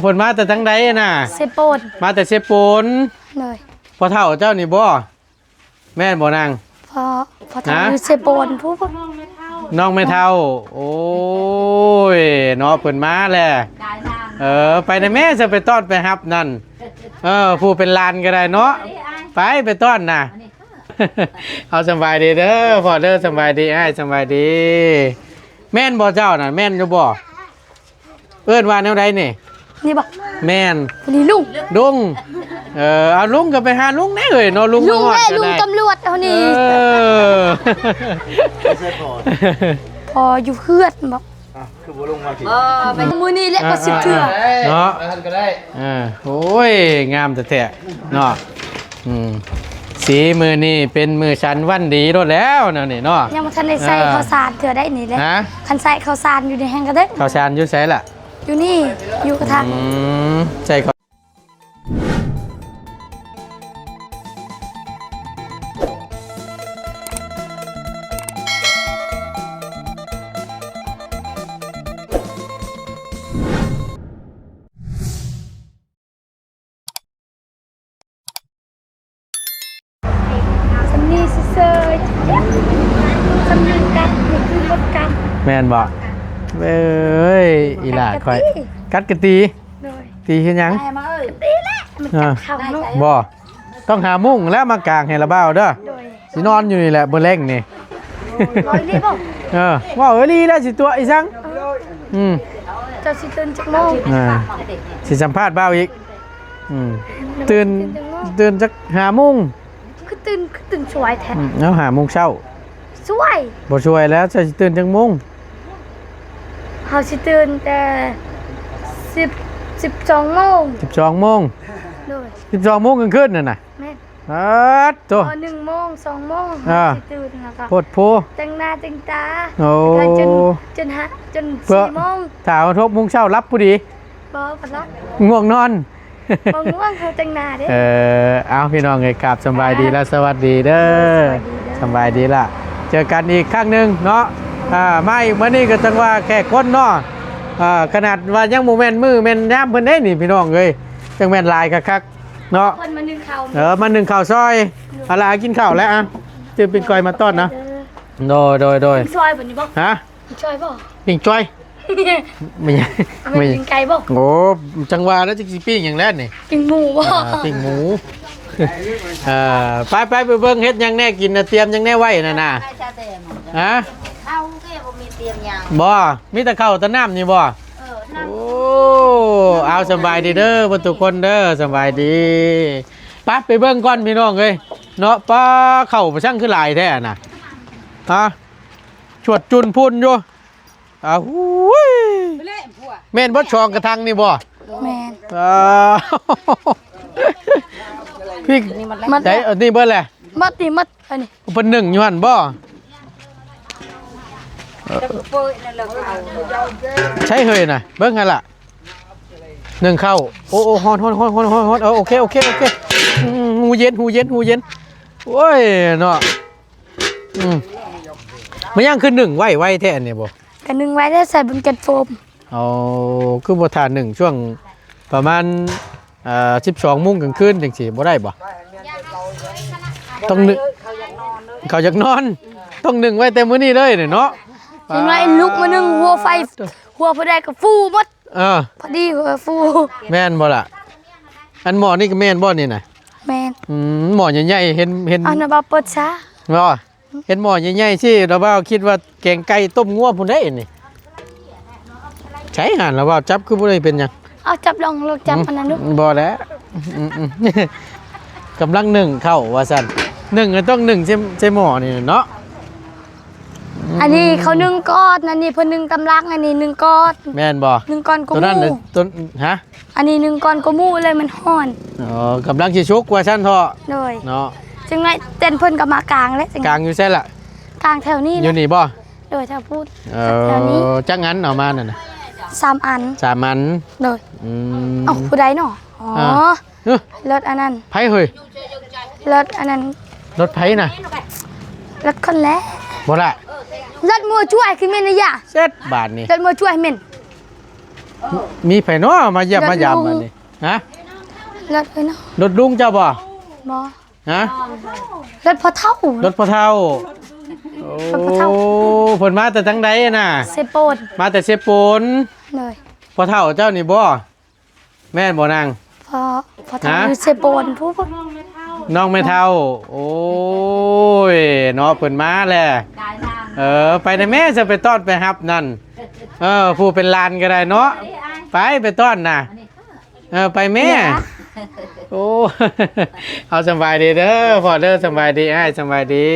เพิ่นมาแต่ทางใดน่ะ เซโปน มาแต่เซโปน โดย พ่อเฒ่าเจ้านี่บ่ แม่นบ่นาง พ่อ พ่อเฒ่า ฮะ อยู่เซโปนพุ้น น้องแม่เฒ่า โอ้ย เนาะ เพิ่นมาแล้ว เออ ไปนะแม่ จะไปต้อนไปรับนั่น เออ ผู้เป็นหลานก็ได้เนาะ ไป ไปต้อนน่ะ เอาสำบายดีเด้อ พ่อเด้อ สำบายดี อ้าย สำบายดี แม่นบ่เจ้าน่ะ แม่นอยู่บ่ เอิ้นว่าแนวใดนี่ นี่บ่ แม่น นี่ลุง ลุง เออ เอาลุงก็ไปหาลุงแน่เอ้ยเนาะ ลุง ลุง มาฮอด แน่ ก็ ลุง ได้ ตำรวจเฮานี่ เออ ไม่ใช่พ่อ พ่ออยู่เฮือนบ่ อ่ะ คือบ่ลงมาสิ มื้อนี้แหละก็สิเทื่อ เนาะ อันนั้นก็ได้ เออ โอ้ย งามแท้ๆ เนาะ อืม สีมื้อนี้เป็นมื้อสันวันดีโลดแล้วแนวนี้เนาะ ยังบ่ทันได้ใส่ เออ ข้าวสารเทื่อได้นี่แหละ ฮะ คันใส่ข้าวสารอยู่ในแฮงก็ได้ ข้าวสารอยู่ไสล่ะ อยู่นี่ อยู่กระทะ อืม ใส่ข้าว สำนีซื่อๆ สำนีกัด นี่คือมดกัด แม่นบ่ เอ้ย อีหล่า กัดกะ ข้อย ตี กัดกะตี โดย ตีเฮ็ดหยัง ได้มาเอ้ย กะตีแหละ มัน อ่า กัดเข่าเนาะ บ่ ต้องหามุ้งแล้วมากางให้ละบ่าวเด้อ โดย สินอนอยู่นี่แหละมื้อแลงนี่ เว้าอีหลีบ่ เออ เว้าอีหลีแล้วสิตั๋วอีสัง อืม เจ้าสิตื่นจักโมง อ่า สิสัมภาษณ์บ่าวอีก อืม ตื่น ตื่นจักโมง ตื่นจักห้าโมง คือตื่น คือตื่นสวยแท้ อืม เอาห้าโมงเช้า สวย บ่สวยแล้ว เจ้าสิตื่นจักโมง เฮาสิตื่นแต่สิบ สิบสองโมง สิบสองโมง โดย สิบสองโมงกลางคืนนั่นน่ะ แม่น อาดโธ่ พอหนึ่งโมง สองโมง อ่า สิตื่นแล้วก็โพดโพ แต่งหน้าแต่งตา โอ้ แล้วก็จน จนห้า จน เพื่อ สี่โมง ถ้าฮอดหกโมงเช้าหลับพอดี บ่ บ่หลับ ง่วงนอน บ่ง่วง เขาแต่งหน้าเด้ เออ เอาพี่น้องเอ้ย กราบสำบายดี อ่า และสวัสดีเด้อ สวัสดีเด้อ สำบายดีล่ะ เจอกันอีกครั้งหนึ่งเนาะ อ่า มาอีกมื้อนี้ก็จั่งว่าแขกคนเนาะ อ่า ขนาดว่ายังบ่แม่นมื้อแม่นยามเพิ่นเด้นี่พี่น้องเอ้ย จั่งแม่นหลายคักๆ เนาะ เพิ่นมานึ่งข้าว เออ มานึ่งข้าวซอย เอาล่ะ กินข้าวแล้วอ่ะ ซื้อปิ้งก้อยมาต้อนนะ โดย โดย โดย ซอยบัดนี้บ่ ฮะ ซอยบ่ ปิ้งจ้อย ไม่ใช่ เอาไป ไม่ใช่ ปิ้งไก่บ่ โอ้ จั่งว่าแล้วจักสิปิ้งหยังแล้วนี่ ปิ้งหมูบ่ อ่า ปิ้งหมู เอ่อ ไป ไป ไปเบิ่งเฮ็ดหยังแน่กินน่ะ เตรียมหยังแน่ไว้นั่นน่ะ ฮะ ข้าวก็บ่มีเตรียมหยัง บ่ มีแต่ข้าวแต่น้ำนี่บ่ เออ น้ำ โอ้ เอาสำบายดีเด้อเบิดทุกคนเด้อ สำบายดี ไป ไปเบิ่งก่อนพี่น้องเอ้ย เนาะ ปลาข้าวไปซั่งคือหลายแท้น่ะ ฮะ ชวดจุนพุนอยู่ อ้าว หูย แม่นเบิดสองกระถางนี่บ่ แม่น อ่า พี่ มัด ได้ อันนี้เบิดแหละ มัดนี่ มัดอันนี้ เพิ่นนึ่งอยู่หั่นบ่ ใช่เฮ้ยน่ะ เบิ่งหั่นล่ะ นึ่งข้าว โอ้ โอ้ ฮ้อน ฮ้อน เออ โอเค โอเค โอเค อืม หูเย็น หูเย็น หูเย็น โอ้ย เนาะ อืม มันยังคือนึ่งไว้ไวแท้อันนี้บ่ ก็นึ่งไว้แล้วใส่บนแกนโฟม อ๋อ คือบ่ท่านึ่งช่วงประมาณ เอ่อ สิบสองโมงกลางคืนจังซี่บ่ได้บ่ ต้องนึ่ง เขาอยากนอน ต้องนึ่งไว้แต่มื้อนี้เลยนี่เนาะ เห็นว่าไอ้ลุกมานึ่งหัวไฟ หัวผู้ใดก็ฟูหมด เออ พอดีหัวฟู แม่นบ่ล่ะ อันหม้อนี่ก็แม่นบ่นี่น่ะ แม่น อืม หม้อใหญ่ๆ เห็น เห็น เอาน่ะบ่เปิดซะ บ่ เห็นหม้อใหญ่ๆ สิ เราว่าคิดว่าแกงไก่ต้มงัวพุ้นเด้นี่ ใช่หั่น เราว่าจับคือบ่ได้เป็นหยัง เอาจับลอง ลองจับอันนั้นดู บ่แล้ว อืมๆ กำลังนึ่งข้าวว่าซั่น นึ่งก็ต้องนึ่งใส่ ใส่หม้อนี่เนาะ อันนี้เขานึ่งก้อน อันนี้เพิ่นนึ่งกำลัง อันนี้นึ่งก้อน แม่นบ่ นึ่งก้อนก็ ตัวนั้น หมู น่ะ ตัว ฮะ อันนี้นึ่งก้อนก็หมูเลย มันฮ้อน อ๋อ กำลังสิสุกว่าซั่นเถาะ โดย เนาะ จังได๋เต้นเพิ่นก็มากางแล้ว กางอยู่ไสล่ะ กางแถวนี้ อยู่นี่บ่ โดย แถวพุ้น เออ แถวนี้ จักอันเอามานั่นน่ะ สามอัน สามอัน โดย อืม เอ้า ผู้ใดเนาะ อ๋อ อ่า เฮ้ย รถอันนั้น ไผเฮ้ย รถอันนั้น รถไผน่ะ รถคนแหละ บ่ล่ะ รถหมู่ช่วยคือแม่นน่ะยะ เสร็จบาดนี้ รถหมู่ช่วยแม่น ມີໃຜເນາະມາຢ້ຽມມາຢາມບັດນີ້? ຮະ? ລົດເພິ່ນເນາະ. ລົດລຸງເຈົ້າບໍ່? ບໍ່. ຮະ? ລົດພໍ່ເຖົ້າ. ລົດພໍ່ເຖົ້າ. ໂອ້ ເພິ່ນມາແຕ່ທາງໃດນະ? ເຊໂປນ. ມາແຕ່ເຊໂປນ. ໂດຍ. ພໍ່ເຖົ້າເຈົ້ານີ້ບໍ່? ແມ່ນບໍ່ນາງ? ພໍ່ ພໍ່ເຖົ້າ ຮະ? ຢູ່ເຊໂປນພຸ້ນ. ນ້ອງແມ່ເຖົ້າ. ໂອ້ຍ ເນາະ ເພິ່ນມາແລ້ວ. ເອີ ໄປນະແມ່ ຈະໄປຕ້ອນໄປຮັບນັ້ນ. ເອີ ຜູ້ເປັນຫຼານກໍໄດ້ເນາະ. ໄປ ໄປຕ້ອນນະ. ເອີ ໄປແມ່. ໂອ້ ເອົາ ສະບາຍດີເດີພໍ່ເດີ. ສະບາຍດີອ້າຍ ສະບາຍດີ.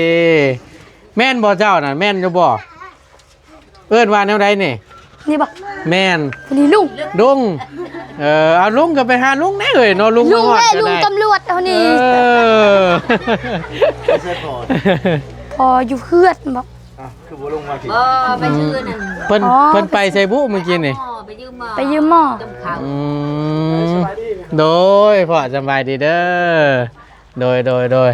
ແມ່ນບໍ່ເຈົ້ານະ? ແມ່ນຢູ່ບໍ່? ເອີ້ນວ່າແນວໃດນີ້? ນີ້ບໍ່? ແມ່ນ. ນີ້ລຸງ. ລຸງ. ເອີ ເອົາ ລຸງກໍໄປຫາລຸງແດ່ເອີຍເນາະ. ລຸງ ລຸງແດ່ ມາຮອດກໍໄດ້ ລຸງຕຳຫຼວດເຮົານີ້. ເອີ ພໍ່ຢູ່ເຮືອນບໍ່? ອ້າວ ຄືບໍ່ລົງມາກິນ? ບໍ່ ໄປ ອືມ ຊື່ນັ້ນ. ເພິ່ນ ອໍ ເພິ່ນໄປໃສບຸມື້ກີ້ນີ້? ອໍ ໄປຢືມໝໍ້ ໄປຢືມໝໍ້. ອືມ ໂດຍ ພໍ່ສະບາຍດີເດີ. ໂດຍ ໂດຍ ໂດຍ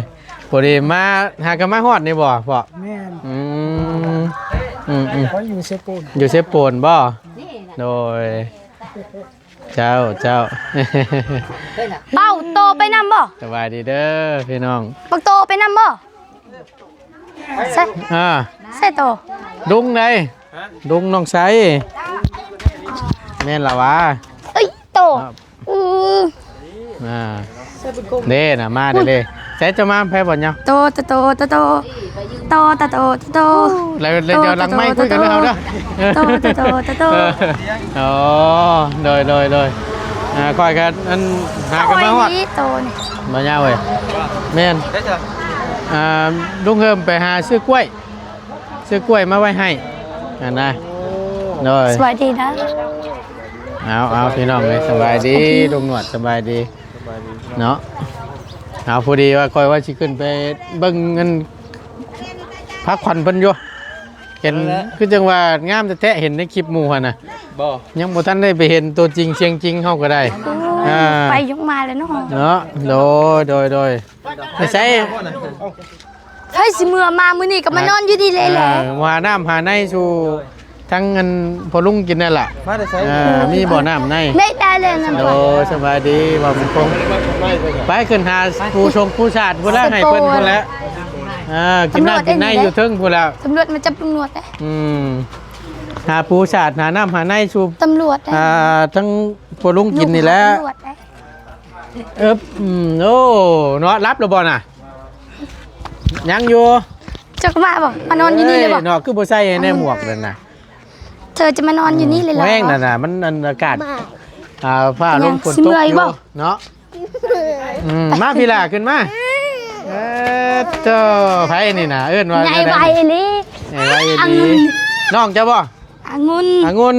ພໍດີມາຫາ ກໍມາຮອດນີ້ບໍ່ພໍ່? ແມ່ນ. ອືມ ອືມໆ ຂ້ອຍຢູ່ເຊໂປນ. ຢູ່ເຊໂປນບໍ່? ໂດຍ ເຈົ້າ ເຈົ້າ. ເປົາໂຕໄປນຳບໍ່? ສະບາຍດີເດີພີ່ນ້ອງ. ບັກໂຕໄປນຳບໍ່? ໃສ່ ອ່າ ໃສ່ໂຕ ດຸງໃດ? ດຸງນ້ອງໄຊ. ແມ່ນລະຫວາ? ເອີຍ ໂຕ. ອື ອ່າ ເດ້ນະ ມາເດ້ ເດ້. ໃສ່ເຈົ້າມາແພ້ບໍ່ຍາວ? ໂຕ ໂຕ ໂຕ ໂຕ ໂຕ ໂຕ ໂຕ ໂຕ ໂຕ ແລ້ວ ແລ້ວດຽວຫຼັງໄມຄຸຍກັນເດີເຮົາເດີ. ໂຕ ໂຕ ໂຕ ໂຕ ໂຕ. ເອີ ອໍ ໂດຍ ໂດຍ ໂດຍ. ອ່າ ຂ້ອຍກໍອັນ ຫາກັນມາຮອດ ໂຕນີ້ ບໍ່ຍາວເວີຍ. ແມ່ນ. ອ່າ ລຸງເຮີມໄປຫາຊື້ກ້ວຍ ຊື້ກ້ວຍມາໄວ້ໃຫ້ຫັ້ນນະ. ໂດຍ ສະບາຍດີນະ. ເອົາ ເອົາ ພີ່ນ້ອງເອີຍ ສະບາຍດີ ລຸງໜວດ ສະບາຍດີ ສະບາຍດີເນາະ. ເອົາ ພໍດີວ່າຂ້ອຍວ່າຊິຂຶ້ນໄປເບິ່ງເງິນ ພັກຜ່ອນເພິ່ນຢູ່ ເຫັນ ນັ້ນແຫຼະ ຄືຈັ່ງວ່າງາມແທ້ໆ ເຫັນໃນຄລິບໝູ່ຫັ້ນນະ. ບໍ່ ຍັງບໍ່ທັນໄດ້ໄປເຫັນຕົວຈິງສຽງຈິງເຮົາກໍໄດ້. ໂອ້ ອ່າ ໄປຍົກມາແລ້ວເນາະ ເນາະ. ໂດຍ ໂດຍ ໂດຍ. ໄປໃສ? ໃຜຊິເມືອມາມື້ນີ້ກໍມານອນຢູ່ນີ້ເລີຍແຫຼະ. ອ່າ ຫານ້ຳຫາໃນສູ່ທັງອັນພໍ່ລຸງກິນນັ້ນລະ. ມາແຕ່ໃສ? ອ່າ ມີບໍ່ນ້ຳໃນ? ໄດ້ ໄດ້ແລ້ວນຳ. ໂດຍ ສະບາຍດີ ບ່າວມົງຄົງ. ໄປຂຶ້ນຫາປູຊົງປູຊາດພຸ້ນລະ ໃຫ້ເພິ່ນພຸ້ນແຫຼະ. ອ່າ ກິນນ້ຳກິນໃນຢູ່ເທິງພຸ້ນແຫຼະ. ຕຳຫຼວດມາຈັບລຸງໜວດເດ້. ອືມ ຫາປູຊາດ ຫານ້ຳຫາໃນສູ່ຕຳຫຼວດເດ້. ອ່າ ທັງພໍ່ລຸງກິນນີ້ແຫຼະ. ຕຳຫຼວດເດ້. ເອີບ ອືມ ໂອ້ ເນາະ ຫຼັບແລ້ວບໍ່ນະ? ຍັງຢູ່. ເຈົ້າກໍມາບໍ່? ມານອນຢູ່ນີ້ເລີຍບໍ່? ເອີຍ ເນາະ ຄືບໍ່ໃສ່ໃຫ້ແນ່ໝວກນັ້ນນະ. ເຈົ້າຈະມານອນຢູ່ນີ້ເລີຍເຫລອ? ແຮງນັ້ນນະ ມັນອັນອາກາດ ອ່າ ຟ້າລົມຝົນຕົກຢູ່ເນາະ. ອືມ ມາພີ້ຫຼ້າ ຂຶ້ນມາ. ເອີ ເຈົ້າ ໃຜນີ້ນະ ເອີ້ນວ່າໃຫຍ່ໄວອີ່ຫຼີ. ໃຫຍ່ໄວອີ່ຫຼີ. ນ້ອງເຈົ້າບໍ່? ອະງຸ່ນ ອະງຸ່ນ.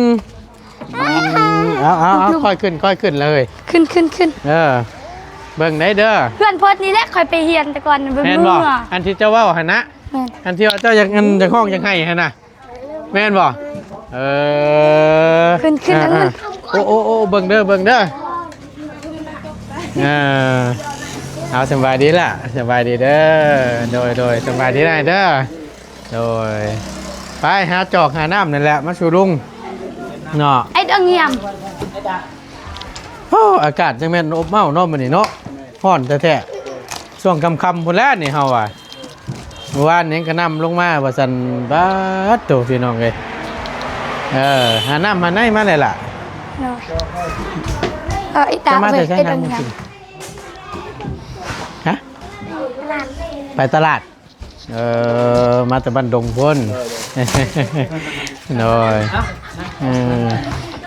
ອືມ ເອົາ ເອົາ ເອົາ ຄ່ອຍຂຶ້ນ ຄ່ອຍຂຶ້ນເລີຍ. ຂຶ້ນ ຂຶ້ນ ຂຶ້ນ. ເອີ ເບິ່ງໄດ້ເດີ ເພື່ອນເພິ່ນນີ້ແຫຼະ ຂ້ອຍໄປຮຽນແຕ່ກ່ອນ. ແມ່ນບໍ່? ອັນທີ່ເຈົ້າເວົ້າຫັ້ນນະ? ແມ່ນ. ອັນທີ່ວ່າເຈົ້າຢາກ ອັນຢາກຮ້ອງຢາກໄຫ້ຫັ້ນນະ ແມ່ນບໍ່? ເອີ ຂຶ້ນ ຂຶ້ນ ອາ ອະງຸ່ນ. ໂອ້ ໂອ້ ໂອ້ ເບິ່ງເດີ ເບິ່ງເດີ. ເອີ ເອົາ ສະບາຍດີລະ ສະບາຍດີເດີ. ໂດຍ ໂດຍ ສະບາຍດີນາຍເດີ. ໂດຍ ໄປຫາຈອກຫານ້ຳນັ້ນແຫຼະ ມາສູ່ລຸງເນາະ. ໄອ້ດອງງຽມ. ໂອ້ ອາກາດຈັ່ງແມ່ນອົບເອົ້າເນາະມື້ນີ້ເນາະ. ຮ້ອນແທ້ໆ ຊ່ວງຄ່ຳໆພຸ້ນແຫຼະນີ້ເຮົາວ່າ. ມື້ວານນີ້ກໍນ້ຳລົງມາວ່າຊັ້ນ. ບາດໂທ້ ພີ່ນ້ອງເອີຍ. ເອີ ຫານ້ຳຫາໃນມາແຫຼະລະ. ໂດຍ. ເອີ ອີຕາ ຈະມາແຕ່ໃສ ໄອ້ດອງງຽມ? ຮະ? ໄປຕະຫຼາດ. ເອີ ມາແຕ່ບ້ານດົງພຸ້ນ. ໂດຍ ເອີ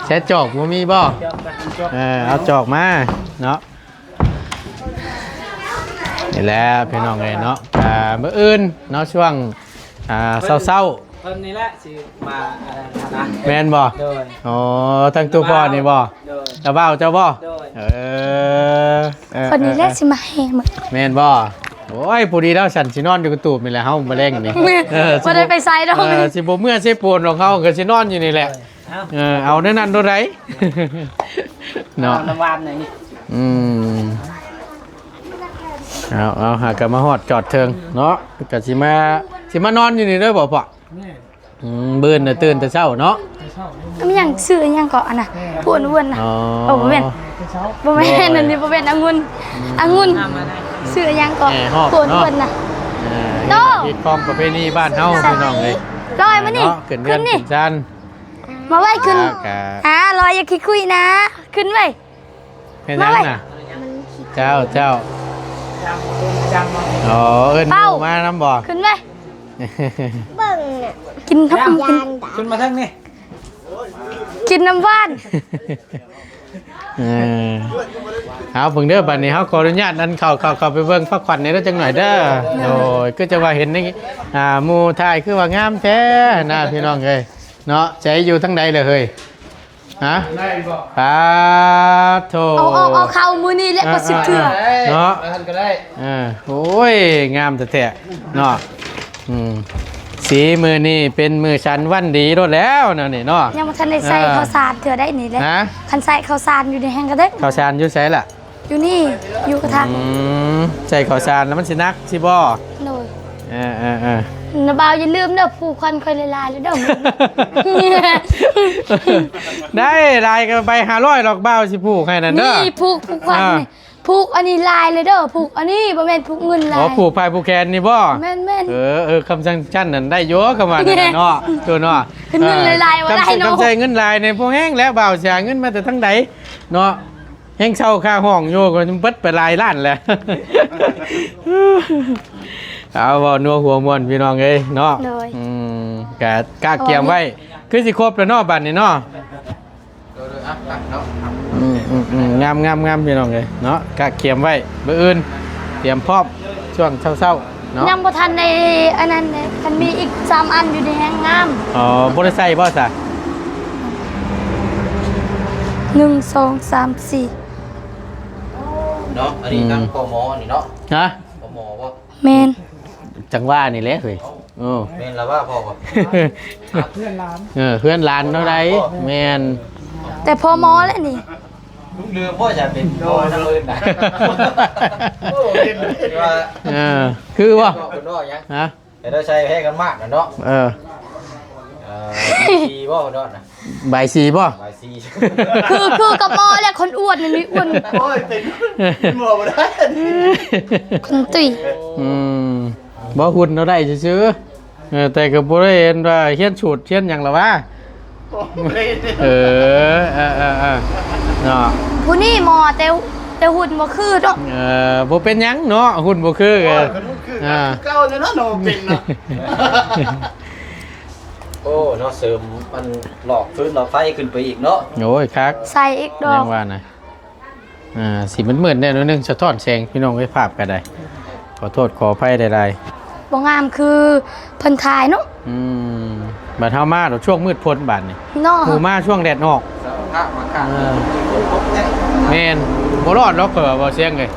ໃຊ້ຈອກບໍ່ມີບໍ່? ເອີ ເອົາຈອກມາເນາະ. ນີ້ແຫຼະພີ່ນ້ອງເອີຍເນາະ. ອ່າ ມື້ອື່ນເນາະ ຊ່ວງ ອ່າ ເຊົ້າໆ ເພິ່ນນີ້ແຫຼະຊິມາອັນນັ້ນນະ. ແມ່ນບໍ່? ໂດຍ. ອໍ ທາງຕູ້ພໍ່ນີ້ບໍ່? ໂດຍ. ຕາບ່າວເຈົ້າບໍ່? ໂດຍ. ເອີ ເອີ ເພິ່ນນີ້ແຫຼະ ເອີ ຊິມາແຫ່ມື້. ແມ່ນບໍ່? ໂອ້ຍ ຜູ້ດີແລ້ວ ສັນຊິນອນຢູ່ກະຕູບນີ້ແຫຼະເຮົາ ມື້ແລງນີ້. ແມ່ນ. ເອີ ບໍ່ໄດ້ໄປໃສດອກ. ເອີ ຊິບໍ່ເມືອເຊໂປນດອກ ເຮົາກໍຊິນອນຢູ່ນີ້ແຫຼະ. ໂດຍ. ເອີ ເອົາແນວນັ້ນໂລດໃດ ເນາະ ນ້ຳຫວານນີ້. ອືມ ເອົາ ເອົາ ຫາກໍມາຮອດຈອດເທິງເນາະ ກໍຊິມາ ຊິມານອນຢູ່ນີ້ເດີບໍ່ພໍ່? ແມ່ນ. ອືມ ມື້ອື່ນນະຕື່ນແຕ່ເຊົ້າເນາະ. ແຕ່ເຊົ້າ ມັນຫຍັງ ຊື່ຫຍັງເກາະອັນນະ ຜູ້ອ້ວນໆນະ? ອໍ ໂອ້ ບໍ່ແມ່ນ ແຕ່ເຊົ້າ ບໍ່ແມ່ນ ໂດຍ ອັນນີ້ບໍ່ແມ່ນອະງຸ່ນ ອືມ ອະງຸ່ນ ອືມ ຊື່ຫຍັງເກາະ ແຫ່ຮອບ ຜູ້ອ້ວນໆນະ ເນາະ ເອີ ເຮັດພິທີຂອງປະເພນີບ້ານເຮົາ ພີ່ນ້ອງເອີຍ ລອຍມານີ້ ເນາະ ຂຶ້ນເຮືອນຂຶ້ນຊານ ມາໄວ້ຂຶ້ນ ອ່າ ກະ ອ່າ ລອຍ ຢ່າຂີ້ຄຸຍນະ ຂຶ້ນໄວ້ ເຮັດຫຍັງນະ? ເຈົ້າ ເຈົ້າ ອໍ ເອີ້ນໝູ່ມານຳບໍ່? ຂຶ້ນໄວ້ ເບິ່ງນະ ກິນນຳ ຂຶ້ນມາເທິງນີ້ ກິນນຳຫວານ ເອີ ເອົາເບິ່ງເດີ ບັດນີ້ເຮົາຂໍອະນຸຍາດອັນເຂົ້າ ເຂົ້າ ເຂົ້າໄປເບິ່ງພະຂວັນນີ້ເດີ ຈັກໜ້ອຍເດີ. ໂດຍ ຄືຈະວ່າເຫັນໃນ ອ່າ ໝູ່ຖ່າຍ ຄືວ່າງາມແທ້ນະ ພີ່ນ້ອງເອີຍເນາະ. ໃສ ຢູ່ທາງໃດລະເຮີ້ຍ? ຮະ? ໄດ້ບໍ່? ປາດໂທ້ ເອົາ ເອົາ ເອົາເຂົ້າມື້ນີ້ແຫຼະ ເອີ ກໍສິບເທື່ອ ເອີ ເນາະ ເອີ ຫັ້ນກໍໄດ້ ເອີ ໂອ້ຍ ງາມແທ້ໆເນາະ. ອືມ ສີມື້ນີ້ເປັນມື້ສັນວັນດີໂລດແລ້ວແນວນີ້ເນາະ. ຍັງບໍ່ທັນໄດ້ໃສ່ ເອີ ເຂົ້າສານເທື່ອໄດ໋ນີ້ແຫຼະ. ຮະ? ຄັນໃສ່ເຂົ້າສານຢູ່ໃນແຮ່ງກະໄດ້ ເຂົ້າສານຢູ່ໃສລະ? ຢູ່ນີ້ ຢູ່ກະທະ ອືມ ໃສ່ເຂົ້າສານແລ້ວມັນຊິໜັກຊິບໍ່? ໂດຍ ເອີໆໆ ນະບ່າວຢ່າລືມເດີ ຜູກຂວັນຂ້ອຍຫຼາຍໆເດີ. ໄດ້ຫຼາຍກໍໃບຫ້າຮ້ອຍດອກ ບ່າວຊິຜູກໃຫ້ນັ້ນເດີ. ນີ້ຜູກ ຜູກຂວັນ ອ່າ ນີ້ ຜູກອັນນີ້ຫຼາຍເລີຍເດີ ຜູກອັນນີ້ ບໍ່ແມ່ນຜູກເງິນຫຼາຍ. ອໍ ຜູກພາຍຜູກແຂນນີ້ບໍ່? ແມ່ນໆ ເອີໆ ຄຳສັງຊັ້ນນັ້ນໄດ້ຢູ່ ຄຳວ່ານັ້ນເນາະ ໂຕເນາະ. ເງິນຫຼາຍໆ ເອີ ວ່າໄດ້ເນາະ ຄຳໃສ່ເງິນຫຼາຍນີ້ບໍ່ແຮງແລ້ວ ບ່າວຊິຫາເງິນມາແຕ່ທາງໃດເນາະ. ແຮງເຊົ່າຄ່າຫ້ອງຢູ່ກໍເບິດໄປຫຼາຍລ້ານແລ້ວ. ເອົາ ເວົ້ານົວຫົວມ່ວນພີ່ນ້ອງເອີຍເນາະ. ໂດຍ ອືມ ກະກະກຽມໄວ້ ຄືຊິຄົບແລ້ວເນາະ ບັດນີ້ເນາະ. ໂດຍໆ ອ່ະ ເນາະ ອືມໆໆ ງາມໆໆ ພີ່ນ້ອງເອີຍເນາະ. ກະກຽມໄວ້ ມື້ອື່ນຕຽມພ້ອມ ຊ່ວງເຊົ້າໆເນາະ. ຍັງບໍ່ທັນໄດ້ອັນນັ້ນເດ້ ຄັນມີອີກສາມອັນຢູ່ນີ້ແຮງງາມ. ອໍ ບໍ່ໄດ້ໃສ່ບໍ່ຊະ? ໜຶ່ງ ສອງ ສາມ ສີ່ ເນາະ. ອັນນີ້ ອືມ ທາງ ປມ ນີ້ເນາະ. ຮະ? ປມ ບໍ່? ແມ່ນ ຈັ່ງວ່ານີ້ແຫຼະເຮີ້ຍ. ເອີ ແມ່ນລະວ່າພໍ່ບໍ່? ເພື່ອນຫຼານ ເອີ ເພື່ອນຫຼານເທົ່າໃດ. ແມ່ນ ແຕ່ ປມ ແຫຼະນີ້. ລຸງເຫຼືອມບໍ່ຈະເປັນພໍ່ນຳອື່ນນະ? ໂອ້ ເຫັນວ່າ ເອີ ຄືບໍ່? ເພິ່ນເວົ້າຫຍັງ? ຮະ? ແຕ່ລາວໃຊ້ແຮງກັນມາກນະເນາະ. ເອີ ເອີ ໃບສີບໍ່ເນາະນະ? ໃບສີບໍ່? ໃບສີ ຄື ຄືກັບໝໍແຫຼະ ຄົນອ້ວນນີ້ອ້ວນ. ໂອ້ຍ ເປັນໝໍບໍ່ໄດ້ ຄົນຕຸ້ຍ. ອືມ ບໍ່ ຫຸ່ນເຮົາໄດ້ຊື່ໆ ເອີ ແຕ່ກໍບໍ່ໄດ້ເຫັນວ່າຮຽນສູດຮຽນຫຍັງລະຫວາ. ເອີ ເອີໆໆ ເນາະ ຜູ້ນີ້ໝໍ ແຕ່ ແຕ່ຫຸ່ນບໍ່ຄືດອກ. ເອີ ບໍ່ເປັນຫຍັງເນາະ ຫຸ່ນບໍ່ຄື ໂອ້ຍ ກໍ ຄັນຫຸ່ນຄື ອ່າ ຄືເກົ່າແລ້ວເນາະ ເນາະ ເປັນເນາະ. ໂອ້ ເນາະ ເສີມອັນຫຼອກຟືນຫຼອກໄຟຂຶ້ນໄປອີກເນາະ. ໂອ້ຍ ຄັກ ໃສ່ອີກດອກ ຍັງວ່ານະ. ອ່າ ຊິມືດໆແດ່ໜ້ອຍໜຶ່ງ ສະທ້ອນແສງ ພີ່ນ້ອງເອີຍ ພາບກໍໄດ້ ຂໍໂທດຂໍອະໄພຫຼາຍໆ. ບໍ່ງາມຄືເພິ່ນຖ່າຍເນາະ. ອືມ ບັດເຮົາມາດອກຊ່ວງມືດພົ້ນບາດນີ້ເນາະ ໝູ່ມາຊ່ວງແດດອອກ. ເອີ ແມ່ນ ບໍ່ລອດດອກ ຂ້ອຍວ່າ ບໍ່ສຽງເອີຍ.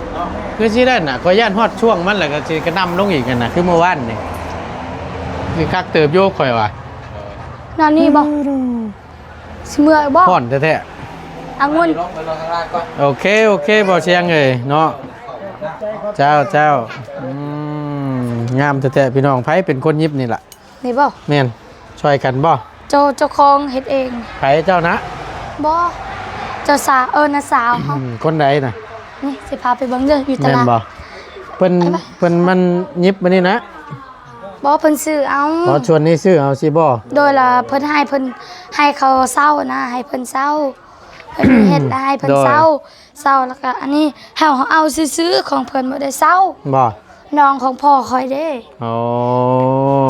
ຄືຊິໄດ້ນະ ຂ້ອຍຢ້ານຮອດຊ່ວງມັນແລ້ວກໍຊິກະໜ່ຳລົງອີກຫັ້ນນະ ຄືມື້ວານນີ້ ຄືຄັກເຕີບຢູ່ ຂ້ອຍວ່າ. ນອນນີ້ບໍ່? ຊິເມື່ອຍບໍ່? ຮ້ອນແທ້ໆ ອະງຸ່ນ. ໂອເຄ ໂອເຄ ບໍ່ສຽງເອີຍເນາະ. ເຈົ້າ ເຈົ້າ ອືມ ງາມແທ້ໆ ພີ່ນ້ອງ. ໃຜເປັນຄົນຫຍິບນີ້ລະ? ນີ້ບໍ່? ແມ່ນ ຊ່ອຍກັນບໍ່? ເຈົ້າ ເຈົ້າຂອງເຮັດເອງ. ໃຜ ເຈົ້ານະ? ບໍ່ ເຈົ້າສາວ ເອີ ນ້າສາວເຮົາ. ອືມ ຄົນໃດນະ? ນີ້ ຊິພາໄປເບິ່ງເດີ ຢູ່ຕະຫຼາດ. ແມ່ນບໍ່? ເພິ່ນ ເພິ່ນມັນຫຍິບມານີ້ນະ. ບໍ່ ເພິ່ນຊື້ເອົາ. ອໍ ສ່ວນນີ້ຊື້ເອົາຊີ້ບໍ່? ໂດຍ ລະເພິ່ນໃຫ້ ເພິ່ນໃຫ້ເຂົາເຊົ່ານະ ໃຫ້ເພິ່ນເຊົ່າ ເພິ່ນເຮັດລະໃຫ້ເພິ່ນເຊົ່າ. ໂດຍ ເຊົ່າລະກະອັນນີ້ ເຮົາເອົາຊື່ໆ ຂອງເພິ່ນບໍ່ໄດ້ເຊົ່າ. ບໍ່? ນ້ອງຂອງພໍ່ຂ້ອຍເດ້. ອໍ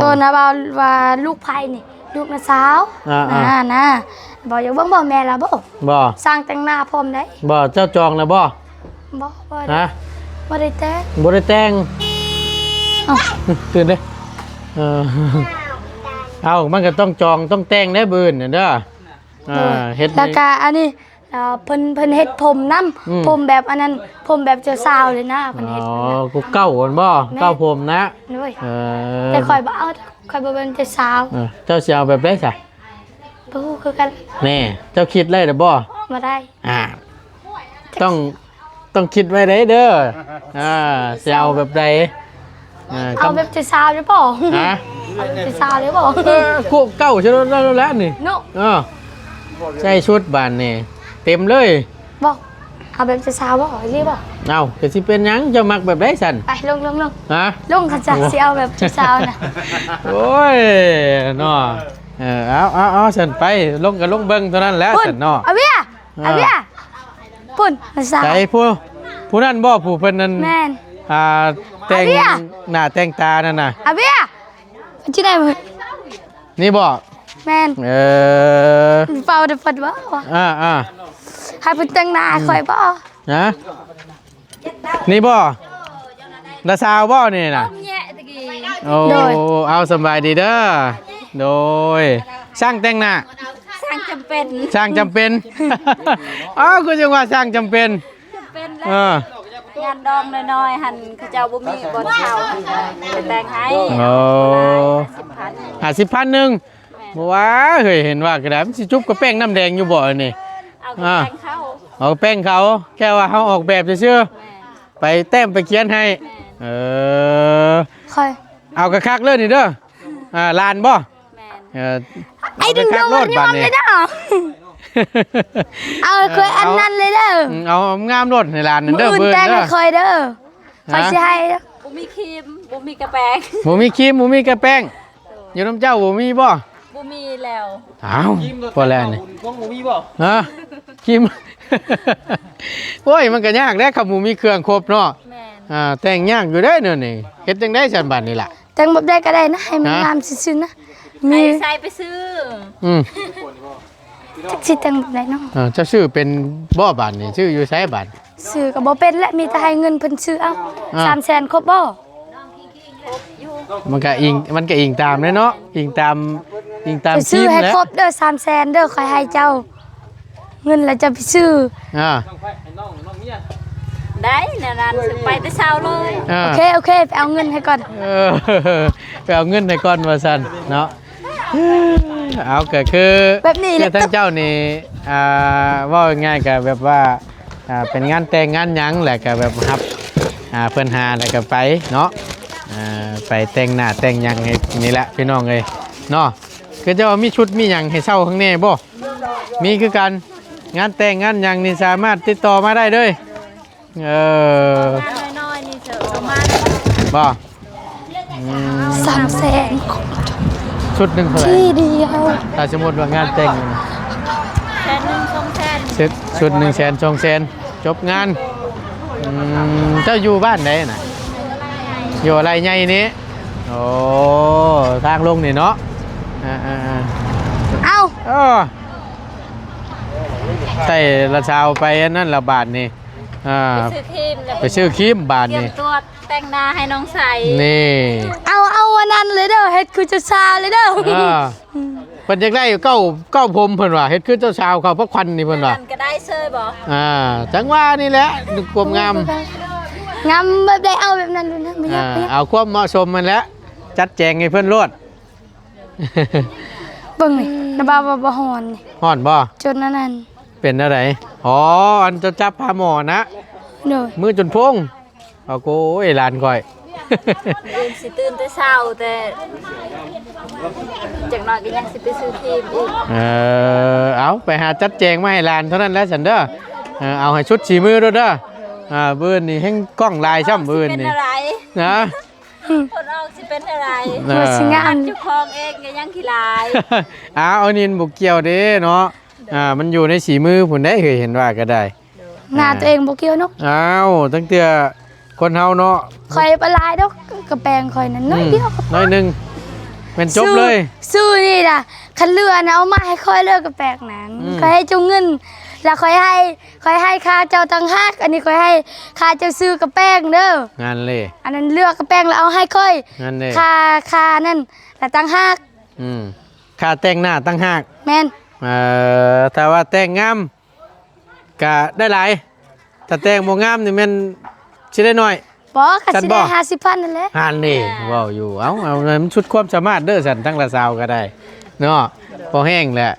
ໂຕນະວ່າ ວ່າລູກໃຜນີ້? ລູກນ້າສາວ. ອ່າໆ ນະ ນະ ບໍ່ຢາກເບິ່ງບໍ່ ແມ່ລະບໍ່? ບໍ່ ຊ່າງແຕ່ງໜ້າພ້ອມໄດ໋. ບໍ່ ເຈົ້າຈອງແລ້ວບໍ່? ບໍ່ ບໍ່ໄດ້. ຮະ? ບໍ່ໄດ້ແຕ່ງ. ບໍ່ໄດ້ແຕ່ງ. ເອົ້າ ຕື່ນເດ້. ເອີ ເອົ້າ ມັນກໍຕ້ອງຈອງຕ້ອງແຕ່ງໄດ໋ ບືນນັ້ນເດີ. ອ່າ ໂດຍ ເຮັດ ແລ້ວກະອັນນີ້ ເອີ ເພິ່ນ ເພິ່ນເຮັດຜົມນຳ. ອືມ ຜົມແບບອັນນັ້ນ ຜົມແບບເຈົ້າສາວເລີຍນະ ເພິ່ນເຮັດ. ອໍ ຜູ້ເກົ່າຫັ້ນບໍ່? ແມ່ນ ເກົ່າຜົມນະ. ໂດຍ ເອີ ແຕ່ຂ້ອຍບໍ່ເອົາ ຂ້ອຍບໍ່ເປັນເຈົ້າສາວ. ເອີ ເຈົ້າຊິເອົາແບບໃດຊະ? ບໍ່ຮູ້ຄືກັນ. ແນ່ ເຈົ້າຄິດໄດ້ແລ້ວບໍ່? ບໍ່ໄດ້. ອ່າ ຕ້ອງ ຕ້ອງຄິດໄວ້ໄດ໋ເດີ. ອ່າ ຊິເອົາແບບໃດ? ເອີ ເອົາແບບເຈົ້າສາວໄດ້ບໍ່? ຮະ? ເອົາເປັນເຈົ້າສາວເລີຍບໍ່? ເອີ ໂຄເກົ່າຊະແລ້ວ ແລ້ວນີ້ ເນາະ ເອີ ໃສ່ຊຸດບາດນີ້ເຕັມເລີຍ. ບໍ່ ເອົາແບບເຈົ້າສາວບໍ່? ອີ່ຫຼີບໍ່? ເອົາ ກະຊິເປັນຫຍັງ ເຈົ້າມັກແບບໃດຊັ້ນ? ໄປ ລົງ ລົງ ລົງ ຮະ? ລົງ ຄັນຈະຊິເອົາແບບເຈົ້າສາວນະ. ໂອ້ຍ ເນາະ ເອີ ເອົາ ເອົາ ເອົາຊັ້ນ ໄປ ລົງກະລົງເບິ່ງເທົ່ານັ້ນແຫຼະຊັ້ນເນາະ. ອາເວຍ ອາເວຍ ພຸ້ນ ສາວ ໃສ ຜູ້ ຜູ້ນັ້ນບໍ່? ຜູ້ເພິ່ນນັ້ນ ແມ່ນ ອ່າ ແຕ່ງ ອາເວຍ ໜ້າແຕ່ງຕານັ້ນນະ ອາເວຍ ຊິໄດ້ບໍ່? ນີ້ບໍ່? ແມ່ນ ເອີ ເປົ່າເດີ ເພິ່ນບໍ່ ອ່າໆ ໃຫ້ເພິ່ນແຕ່ງໜ້າໃຫ້ຂ້ອຍບໍ່? ຮະ? ນີ້ບໍ່? ລະສາວບໍ່ນີ້ນະ? ໂອ້ ໂດຍ ເອົາ ສະບາຍດີເດີ ໂດຍ ຊ່າງແຕ່ງໜ້າ ຊ່າງຈຳເປັນ ຊ່າງຈຳເປັນ ເອົ້າ ຄືຈັ່ງວ່າຊ່າງຈຳເປັນ ຈຳເປັນແລ້ວ ເອີ ງານດອງນ້ອຍໆຫັ້ນ ເຂົາເຈົ້າບໍ່ມີບ່ອນເຊົ່າ ຫັ້ນກະໄປແຕ່ງໃຫ້ ໂອ້ ຫ້າສິບພັນ ຫ້າສິບພັນໜຶ່ງ ແມ່ນ ບໍ່ວ່າ ເຮີ້ຍ ເຫັນວ່າກະໄດ້ ມັນຊິຈຸບກະແປ້ງນ້ຳແດງຢູ່ບໍ່ອັນນີ້? ເອົາກະແປ້ງເຂົາ ເອົາກະແປ້ງເຂົາ ແຄ່ວ່າເຮົາອອກແບບຊື່ໆ ແມ່ນ ໄປແຕ້ມໄປຂຽນໃຫ້ ແມ່ນ ເອີ ຂ້ອຍ ເອົາກະຄັກເລີຍນີ້ເດີ ອ່າ ຫຼານບໍ່? ແມ່ນ ເອີ ໄອ້ດຶງດູດຍອມເລີຍເນາະ ເອົາຂ້ອຍອັນນັ້ນເລີຍເດີ ເອົາງາມໂລດໃຫ້ຫຼານນັ້ນເດີ ມື້ອື່ນແຕ່ງໃຫ້ຂ້ອຍເດີ ຂ້ອຍຊິໃຫ້ ບໍ່ມີຄຣີມ ບໍ່ມີກະແປ້ງ ບໍ່ມີຄຣີມ ບໍ່ມີກະແປ້ງ ຢູ່ນຳເຈົ້າບໍ່ມີບໍ່? ບໍ່ມີແລ້ວ ອ້າວ ພໍແລ້ວນີ້ ຄຣີມບໍ່ມີບໍ່? ຮະ? ຄຣີມ ໂອ້ຍ ມັນກະຍາກແຫຼະ ຄັນບໍ່ມີເຄື່ອງຄົບເນາະ ແມ່ນ ອ່າ ແຕ່ງຍາກຢູ່ເດ້ແນວນີ້ ເຮັດຈັ່ງໃດຊັ້ນບາດນີ້ລະ? ແຕ່ງແບບໃດກະໄດ້ນະ ໃຫ້ມັນງາມຊື່ໆນະ ມີໃສ່ໄປຊື້ ອືມ ຈັກຊິແຕ່ງແບບໃດເນາະ ເອີ ເຈົ້າຊື້ເປັນບໍ່ບາດນີ້? ຊື້ຢູ່ໃສບາດ? ຊື້ກະບໍ່ເປັນແຫຼະ ມີແຕ່ໃຫ້ເງິນເພິ່ນຊື້ເອົາ ອ່າ ສາມແສນຄົບບໍ່? ມັນກະອີງ ມັນກະອີງຕາມແຫຼະເນາະ ອີງຕາມ ອີງຕາມ ຊື້ໃຫ້ຄົບເດີ ສາມແສນເດີ ຂ້ອຍໃຫ້ເຈົ້າ ເງິນລະຈະໄປຊື້ ອ່າ ໄດ້ແນວນັ້ນ ໄປແຕ່ເຊົ້າເລີຍ ອ່າ ໂອເຄ ໂອເຄ ໄປເອົາເງິນໃຫ້ກ່ອນ ເອີ ໄປເອົາເງິນໃຫ້ກ່ອນວ່າຊັ້ນເນາະ ເອົາ ກະຄືແບບນີ້ແຫຼະ ທາງເຈົ້ານີ້ ອ່າ ເວົ້າງ່າຍໆກະແບບວ່າ ອ່າ ເປັນງານແຕ່ງງານຫຍັງ ແລ້ວກະແບບຮັບ ອ່າ ເພິ່ນຫາ ແລ້ວກະໄປເນາະ ອ່າ ໄປແຕ່ງໜ້າແຕ່ງຫຍັງໃຫ້ນີ້ແຫຼະ ພີ່ນ້ອງເອີຍເນາະ ຄືຈະວ່າມີຊຸດມີຫຍັງໃຫ້ເຊົ່າຂ້າງແນ່ບໍ່? ມີຄືກັນ ງານແຕ່ງງານຫຍັງນີ້ສາມາດຕິດຕໍ່ມາໄດ້ເລີຍ ເອີ ງານນ້ອຍໆນີ້ເຊີ ປະມານ ບໍ່? ອືມ ສາມແສນ ຊຸດໜຶ່ງເທົ່າໃດ? ທີດຽວ ຖ້າສົມມຸດວ່າງານແຕ່ງ ແສນໜຶ່ງ ສອງແສນ ຊຸດໜຶ່ງແສນ ສອງແສນ ຈົບງານ ອືມ ເຈົ້າຢູ່ບ້ານໃດນະ? ຢູ່ໄລໃຫຍ່ນີ້ ໂອ້ ທາງລົງນີ້ເນາະ ອ່າໆໆ ເອົ້າ ເອີ ໃສ່ລະຊາວໄປອັນນັ້ນລະບາດນີ້ ອ່າ ໄປຊື້ຄຣີມແລ້ວ ໄປຊື້ຄຣີມບາດນີ້ ຕຽມຕົວແຕ່ງໜ້າໃຫ້ນ້ອງໃສ ນີ້ ເອົາ ເອົາອັນນັ້ນເລີຍເດີ ເຮັດຄືເຈົ້າສາວເລີຍເດີ ອ່າ ເພິ່ນຢາກໄດ້ເກົ້າ ເກົ້າຜົມ ເພິ່ນວ່າ ເຮັດຄືເຈົ້າສາວເຂົາ ພະຄວັນນີ້ ເພິ່ນວ່າ ອັນນັ້ນກະໄດ້ເຊີຍບໍ່? ອ່າ ຈັ່ງວ່ານີ້ແຫຼະ ຄວາມງາມ ງາມແບບໃດເອົາແບບນັ້ນໂລດນະ ບໍ່ຢາກ ອ່າ ບໍ່ຢາກ ເອົາຄວາມເໝາະສົມຫັ້ນແຫຼະ ຈັດແຈງໃຫ້ເພິ່ນໂລດ ເບິ່ງນີ້ ລະບາບວ່າບໍ່ຮ້ອນນີ້ ຮ້ອນບໍ່? ຈົນອັນນັ້ນ ເປັນແນວໃດ? ອໍ ອັນເຈົ້າຈັບພາໝໍນະ ໂດຍ ມືຈົນໂພງ ເອົາໂກຍ ຫຼານຂ້ອຍ ມື້ອື່ນຊິຕື່ນແຕ່ເຊົ້າ ແຕ່ຈັກໜ້ອຍກະຍັງຊິໄປຊື້ຄຣີມອີກ ເອີ ເອົາ ໄປຫາຈັດແຈງມາໃຫ້ຫຼານເທົ່ານັ້ນແຫຼະຊັ້ນເດີ ເອີ ເອົາໃຫ້ສຸດສີມືໂລດເດີ ອ່າ ມື້ອື່ນນີ້ແຮງກ້ອງຫຼາຍຊ້ຳ ມື້ອື່ນນີ້ ເປັນແນວໃດ ນະ ຜົນອອກຊິເປັນແນວໃດ ເອີ ວ່າຊິງາມ ເຈົ້າຂອງເອງກະຍັງຂີ້ລາຍ ອ້າວ ອັນນີ້ມັນບໍ່ກ່ຽວເດ້ເນາະ ອ່າ ມັນຢູ່ໃນສີມືພຸ້ນເດ້ ເຫັນວ່າກະໄດ້ ໜ້າໂຕເອງບໍ່ກ່ຽວເນາະ ອ້າວ ຕັ້ງແຕ່ຄົນເຮົາເນາະ ຂ້ອຍບໍ່ຫຼາຍດອກ ກະແປງຂ້ອຍນັ້ນໜ້ອຍດຽວ ໜ້ອຍໜຶ່ງ ແມ່ນຈົບເລີຍ ຊື້ນີ້ລະ ຄັນເຫຼືອນະເອົາມາໃຫ້ຂ້ອຍເລີຍ ກະແປງນັ້ນ ອືມ ຂ້ອຍໃຫ້ເຈົ້າເງິນ ລະຂ້ອຍໃຫ້ ຂ້ອຍໃຫ້ຄ່າເຈົ້າຕ່າງຫາກ ອັນນີ້ຂ້ອຍໃຫ້ຄ່າເຈົ້າຊື້ກະແປງເດີ ນັ້ນເລີຍ ອັນນັ້ນເລືອກກະແປງລະເອົາໃຫ້ຂ້ອຍ ນັ້ນເລີຍ ຄ່າ ຄ່ານັ້ນລະຕ່າງຫາກ ອືມ ຄ່າແຕ່ງໜ້າຕ່າງຫາກ ແມ່ນ ເອີ ຖ້າວ່າແຕ່ງງາມ ກະໄດ້ຫຼາຍ ຖ້າແຕ່ງບໍ່ງາມນີ້ແມ່ນຊິໄດ້ໜ້ອຍ ບໍ່ ກະຊິໄດ້ຫ້າສິບພັນນັ້ນແຫຼະ ຫັ້ນເດ້ ອ່າ ເວົ້າຢູ່ ເອົາ ເອົາ ມັນສຸດຄວາມສາມາດເດີຊັ້ນ ທັງລະຊາວກະໄດ້ເນາະ ພໍແຮງແຫຼະ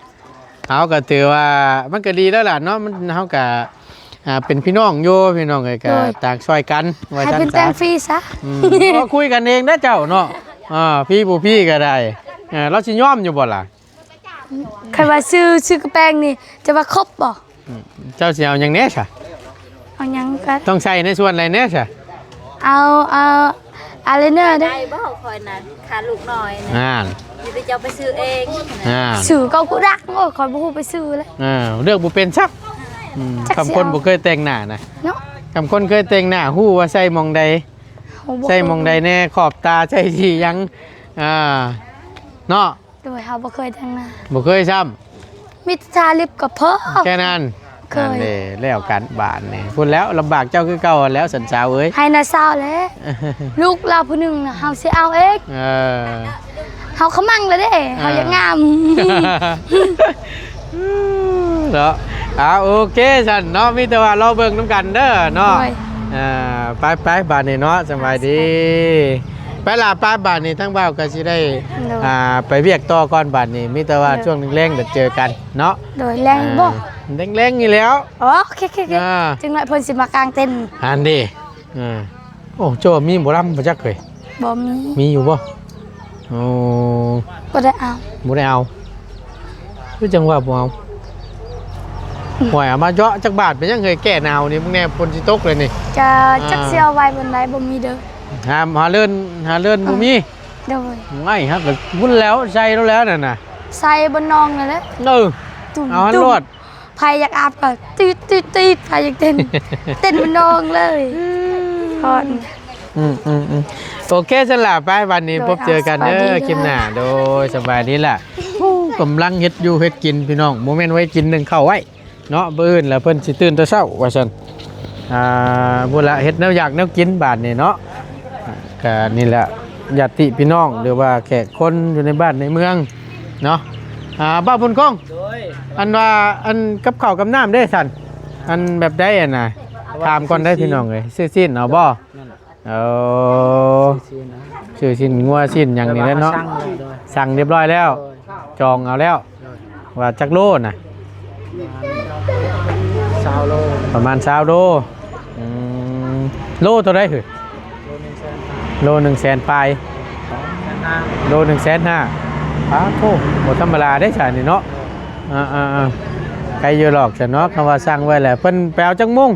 ເອົາ ກະຖືວ່າ ມັນກະດີແລ້ວລະເນາະ ມັນ ເຮົາກະ ອ່າ ເປັນພີ່ນ້ອງຢູ່ ພີ່ນ້ອງເອີຍ ກະ ໂດຍ ຕ່າງຊ່ອຍກັນ ວ່າຊັ້ນ ໃຫ້ເພິ່ນແຕ່ງຟຣີຊະ ອືມ ເວົ້າຄຸຍກັນເອງເດີເຈົ້າເນາະ ອ່າ ຟຣີບໍ່ຟຣີກໍໄດ້. ເອີ ລາວຊິຍອມຢູ່ບໍ່ລະ? ຄັນວ່າຊື້ ຊື້ກະແປງນີ້ ຈະວ່າຄົບບໍ່? ອືມ ເຈົ້າຊິເອົາຫຍັງແດ່ຊະ? ເອົາຫຍັງກໍຕ້ອງໃສ່ໃນສ່ວນໃດແດ່ຊະ? ເອົາ ເອົາອາຍໄລເນີເດ້. ໄດ້ບໍ່? ຂ້ອຍນະ ຄາລູກນ້ອຍນະ ນັ້ນ ມີແຕ່ເຈົ້າໄປຊື້ເອງ. ອ່າ ຊື້ເຂົາກໍດັກ. ໂອ້ຍ ຂ້ອຍບໍ່ຮູ້ໄປຊື້ແລ້ວ. ເອີ ເລືອກບໍ່ເປັນຊ້ຳ. ອືມ ຈັກຊິເອົາ ຄຳຄົນບໍ່ເຄີຍແຕ່ງໜ້ານະເນາະ. ຄຳຄົນເຄີຍແຕ່ງໜ້າ ຮູ້ວ່າໃສ່ໝ່ອງໃດ ເຮົາບໍ່ ໃສ່ໝ່ອງໃດແດ່ ຂອບຕາໃສ່ສີຫຍັງ ອ່າ ເນາະ. ໂດຍ ເຮົາບໍ່ເຄີຍແຕ່ງໜ້າ ບໍ່ເຄີຍຊ້ຳ ມີແຕ່ທາລິບກໍພໍ ແຄ່ນັ້ນ. ເຄີຍ ນັ້ນເດ້ ແລ້ວກັນບາດນີ້. ພຸ້ນແລ້ວ ລຳບາກເຈົ້າຄືເກົ່າຫັ້ນແລ້ວ ສັນສາວເອີຍ. ໃຫ້ນ້າສາວແຫຼະ ລູກລາວຜູ້ໜຶ່ງນະ ເຮົາຊິເອົາເອງ. ເອີ ເຮົາຂະມັງແລ້ວເດ້ ເອີ ເຮົາຢາກງາມ. ເນາະ ອ່າ ໂອເຄຊັ້ນເນາະ ມີແຕ່ວ່າລໍເບິ່ງນຳກັນເດີເນາະ. ໂດຍ ອ່າ ໄປໆ ບາດນີ້ເນາະ ສະບາຍດີ. ໄປລະ ໄປບາດນີ້ ທາງບ່າວກໍຊິໄດ້ ໂດຍ ອ່າ ໄປວຽກຕໍ່ກ່ອນບາດນີ້. ມີແຕ່ວ່າ ໂດຍ ຊ່ວງແລງໆ ດຽວເຈີກັນເນາະ. ໂດຍ ແລງບໍ່? ອ່າ ແລງໆ ນີ້ແຫຼ້ວ. ອໍ ໂອເຄໆໆ ອ່າ ຈັ່ງໜ້ອຍເພິ່ນຊິມາກາງເຕັນ. ຫັ້ນເດ້. ອ່າ ໂອ້ ເຈົ້າວ່າມີໝໍລຳບໍ່ຈັກເອີຍ? ບໍ່ມີ. ມີຢູ່ບໍ່? ໂອ້ ບໍ່ໄດ້ເອົາ ບໍ່ໄດ້ເອົາ. ຄືຈັ່ງວ່າບໍ່ເອົາ. ອືມ ຫ້ວຍ ເອົາມາເຈາະຈັກບາດເປັນຫຍັງເອີຍ? ແກ້ໜາວນີ້ ມຶງແນ່ ຝົນຊິຕົກເລີຍນີ້. ຈະ ອ່າ ຈັກຊິເອົາໄວ້ບ່ອນໃດ ບໍ່ມີເດີ. ຫາ ຫາເລີນ ຫາເລີນ ເອີ ບໍ່ມີ. ໂດຍ ໄງ ຫາກໍພຸ້ນແລ້ວ ໃສ່ແລ້ວນັ້ນນະ ໃສ່ບ່ອນໜອງນັ້ນແຫຼະ. ເອີ ເອົາຫັ້ນໂລດ. ໃຜຢາກອາບກໍຕີດໆໆ ໃຜຢາກເຕັ້ນ ເຕັ້ນມັນນອງເລີຍ. ອືມ ອືມໆໆ ໂອເຄຊັ້ນລະ ໄປ ບາດນີ້ ໂດຍ ພົບເຈີກັນເດີ ອ່າ ຄລິບໜ້າ. ໂດຍ ສະບາຍດີລະ. ໂອ້ ກຳລັງເຮັດຢູ່ເຮັດກິນພີ່ນ້ອງ ບໍ່ແມ່ນໄວ້ກິນ ໜຶ້ງເຂົ້າໄວ້ເນາະ ມື້ອື່ນລະເພິ່ນຊິຕື່ນແຕ່ເຊົ້າວ່າຊັ້ນ. ອ່າ ພຸ້ນລະ ເຮັດແນວຢາກແນວກິນບາດນີ້ເນາະ. ກະນີ້ແຫຼະ ຍາດຕິພີ່ນ້ອງ ຫຼືວ່າແຂກຄົນຢູ່ໃນບ້ານໃນເມືອງເນາະ. ອ່າ ບ່າວບຸນຄົງ ໂດຍ ອັນວ່າ ອັນກັບເຂົ້າກັບນ້ຳເດ້ຊັ້ນ ອັນແບບໃດຫັ້ນນະ? ຖາມກ່ອນໄດ້ພີ່ນ້ອງເອີຍ ຊື້ຊີ້ນເອົາບໍ່? ນັ້ນ ເອີ ຊື້ຊີ້ນ ຊື້ຊີ້ນງົວຊີ້ນຫຍັງນີ້ແຫຼະເນາະ. ສັ່ງລຽບຮ້ອຍແລ້ວ ໂດຍ ຈອງເອົາແລ້ວ. ໂດຍ ວ່າຈັກໂລນະ? ປະມານຊາວໂລ ປະມານຊາວໂລ. ອືມ ໂລເທົ່າໃດຫື? ໂລໜຶ່ງແສນປາຍ. ໂລໜຶ່ງແສນຫ້າ. ປາໂທ ບໍ່ທຳມະດາເດ້ຊະນີ້ເນາະ. ອ່າໆໆ ໄກຢູ່ດອກຊະເນາະ. ຄຳວ່າສັ່ງໄວ້ແລ້ວ ເພິ່ນໄປເອົາຈັກໂມງ?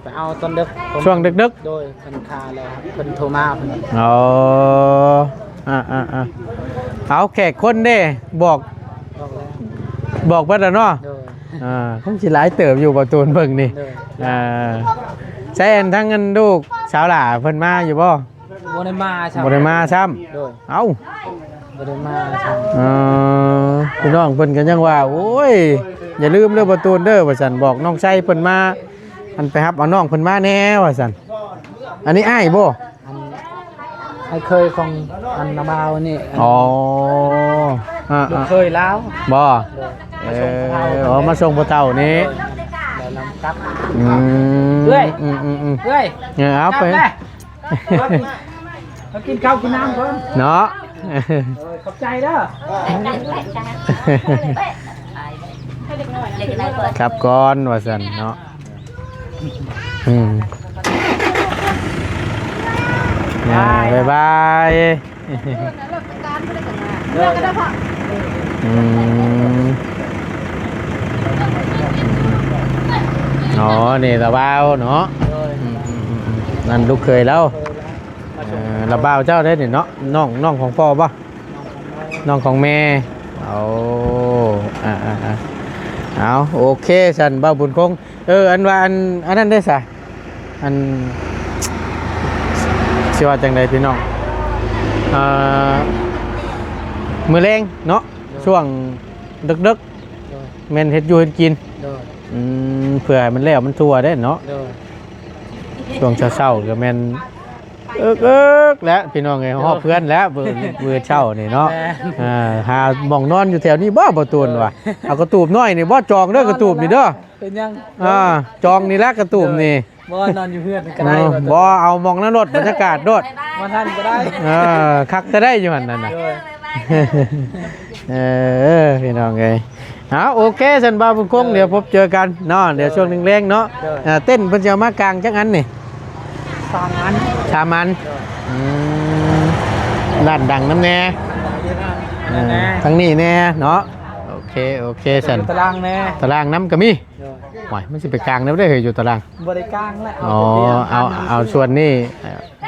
ໄປເອົາຕອນດຶກ ຊ່ວງດຶກໆ. ໂດຍ ເພິ່ນຄາແລ້ວ ເພິ່ນໂທມາເພິ່ນ. ອໍ ອ່າໆໆ ເອົາແຂກຄົນເດ້ ບອກ ບອກແລ້ວ ບອກເບິດແລ້ວເນາະ. ໂດຍ ອ່າ ຄົງຊິຫຼາຍເຕີບຢູ່ ບໍ່ຕູນເບິ່ງນີ້. ໂດຍ ອ່າ ໃຊ້ອັນທັງອັນລູກສາວຫຼ້າເພິ່ນມາຢູ່ບໍ່? ບໍ່ໄດ້ມາຊ້ຳ ບໍ່ໄດ້ມາຊ້ຳ. ໂດຍ ເອົ້າ ບໍ່ໄດ້ມາຊ້ຳ. ເອີ ພີ່ນ້ອງເພິ່ນກໍຍັງວ່າ ໂອ້ຍ ຢ່າລືມເດີ ບໍ່ຕູນເດີ ວ່າຊັ້ນ ບອກນ້ອງໄຊເພິ່ນມາ ອັນໄປຮັບເອົານ້ອງເພິ່ນມາແດ່ ວ່າຊັ້ນ. ອັນນີ້ອ້າຍບໍ່? ອັນ ອ້າຍເຄີຍຂອງອັນນ້າບ່າວນີ້. ອໍ ອ່າໆ ລູກເຄີຍລາວບໍ່? ໂດຍ ເອີ ມາສົ່ງພໍ່ເຖົ້ານີ້. ອໍ ມາສົ່ງພໍ່ເຖົ້ານີ້. ໂດຍ ແລ້ວນຳກັບ. ອືມ ເອື້ອຍ ອືມໆໆ ເອື້ອຍ ເອີ ເອົາໄປ ກັບແລ້ວ ມາກິນ ມາກິນເຂົ້າກິນນ້ຳກ່ອນເນາະ. ເອີ ຂອບໃຈເດີ ກັບກ່ອນວ່າຊັ້ນເນາະ. ອືມ ບາຍບາຍ. ອືມ ອໍ ນີ້ລະບ່າວເນາະ. ໂດຍ ອືມໆໆ ນັ້ນລູກເຂີຍລາວ. ເອີ ລະບ່າວເຈົ້າເດ້ນີ້ເນາະ ນ້ອງ ນ້ອງຂອງພໍ່ບໍ່? ນ້ອງຂອງແມ່. ໂອ້ ອ່າໆໆ ເອົາ ໂອເຄຊັ້ນ ບ່າວບຸນຄົງ. ເອີ ອັນວ່າ ອັນ ອັນນັ້ນເດ້ຊະ ອັນ ຊິວ່າຈັ່ງໃດພີ່ນ້ອງ ເອີ ມື້ແລງເນາະ ໂດຍ ຊ່ວງດຶກໆ ໂດຍ ແມ່ນເຮັດຢູ່ເຮັດກິນ. ໂດຍ ອືມ ເພື່ອໃຫ້ມັນແລ້ວມັນທົ່ວເດ້ເນາະ. ໂດຍ ຊ່ວງເຊົ້າໆ ກໍແມ່ນ ເອິກໆ ແລ້ວພີ່ນ້ອງເອີຍ ຮອດເຮືອນແລ້ວ ມື້ ມື້ເຊົ້ານີ້ເນາະ. ແມ່ນ ອ່າ ຫາໝ່ອງນອນຢູ່ແຖວນີ້ບໍ່ ບໍ່ຕູນວ່າ. ເອີ ເອົາກະຕູບນ້ອຍນີ້ບໍ່ ຈອງເດີ ກະຕູບນີ້ເດີ. ເປັນຫຍັງ? ອ່າ ຈອງນີ້ແຫຼະກະຕູບນີ້. ບໍ່ ນອນຢູ່ເຮືອນກໍໄດ້. ເອີ ບໍ່ ເອົາໝ່ອງນັ້ນໂລດ ບັນຍາກາດໂລດ. ມາຫັ້ນກໍໄດ້. ເອີ ຄັກແຕ່ໄດ້ຢູ່ຫັ້ນນັ້ນນະ. ໂດຍ ເອີ ພີ່ນ້ອງເອີຍ ເອົາ ໂອເຄຊັ້ນ ບ່າວບຸນຄົງ ເອີ ດຽວພົບເຈີກັນເນາະ ເອີ ດຽວຊ່ວງແລງໆເນາະ. ໂດຍ ເອີ ເຕັນເພິ່ນຊິເອົາມາກາງຈັກອັນນີ້? ສາມອັນ. ສາມອັນ. ໂດຍ ອືມ ຮ້ານດັງນຳແດ່ ເອີ ທາງນີ້ແດ່ເນາະ. ໂອເຄ ໂອເຄ ຊັ້ນ ຕາລາງແດ່ ຕາລາງນຳກໍມີ. ໂດຍ ໂອ້ຍ ມັນຊິໄປກາງແນວໃດເຮີ້ຍ ຢູ່ຕາລາງ? ບໍ່ໄດ້ກາງແຫຼະ ອໍ ເອົາ ເອົາສ່ວນນີ້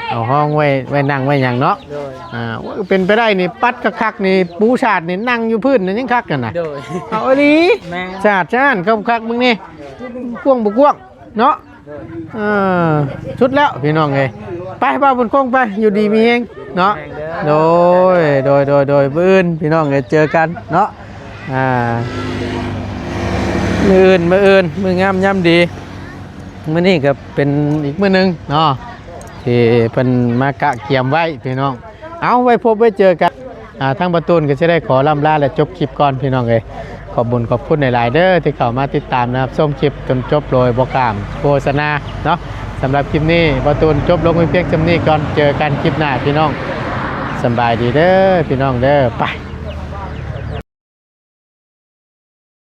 ເອົາຫ້ອງໄວ້ ໄວ້ນັ່ງໄວ້ຫຍັງເນາະ. ໂດຍ ອ່າ ໂອ້ຍ ເປັນໄປໄດ້ນີ້ ປັດຄັກໆນີ້ ປູສາດນີ້ ນັ່ງຢູ່ພື້ນນີ້ຍັງຄັກຫັ້ນນະ. ໂດຍ ເອົາອີ່ຫຼີ ແມ່ນ ສະອາດສະອ້ານຄັກໆ ເບິ່ງນີ້ ກວ້າງບໍ່ກວ້າງເນາະ. ເອີ ສຸດແລ້ວພີ່ນ້ອງເອີຍ. ໄປ ບ່າວບຸນຄົງ ໄປ ຢູ່ດີມີແຮງເນາະ. ໂດຍ ໂດຍ ໂດຍ ໂດຍ ມື້ອື່ນພີ່ນ້ອງເອີຍ ເຈີກັນເນາະ. ອ່າ ມື້ອື່ນ ມື້ອື່ນ ມື້ງາມຍາມດີ. ມື້ນີ້ກໍເປັນອີກມື້ໜຶ່ງເນາະ ທີ່ເພິ່ນມາກະກຽມໄວ້ພີ່ນ້ອງ. ເອົາ ໄວ້ພົບໄວ້ເຈີກັນ. ອ່າ ທາງບ່າວຕູນກໍຈະໄດ້ຂໍລ່ຳລາ ແລະ ຈົບຄລິບກ່ອນພີ່ນ້ອງເອີຍ. ຂອບບຸນຂອບຄຸນຫຼາຍໆເດີ ທີ່ເຂົ້າມາຕິດຕາມນະຮັບຊົມຄລິບຈົນຈົບໂດຍບໍ່ຂ້າມໂຄສະນາເນາະ. ສຳລັບຄລິບນີ້ ບ່າວຕູນຈົບລົງໄວ້ພຽງສ່ຳນີ້ກ່ອນ. ເຈີກັນຄລິບໜ້າພີ່ນ້ອງ. ສຳບາຍດີເດີພີ່ນ້ອງເດີ. ໄປ.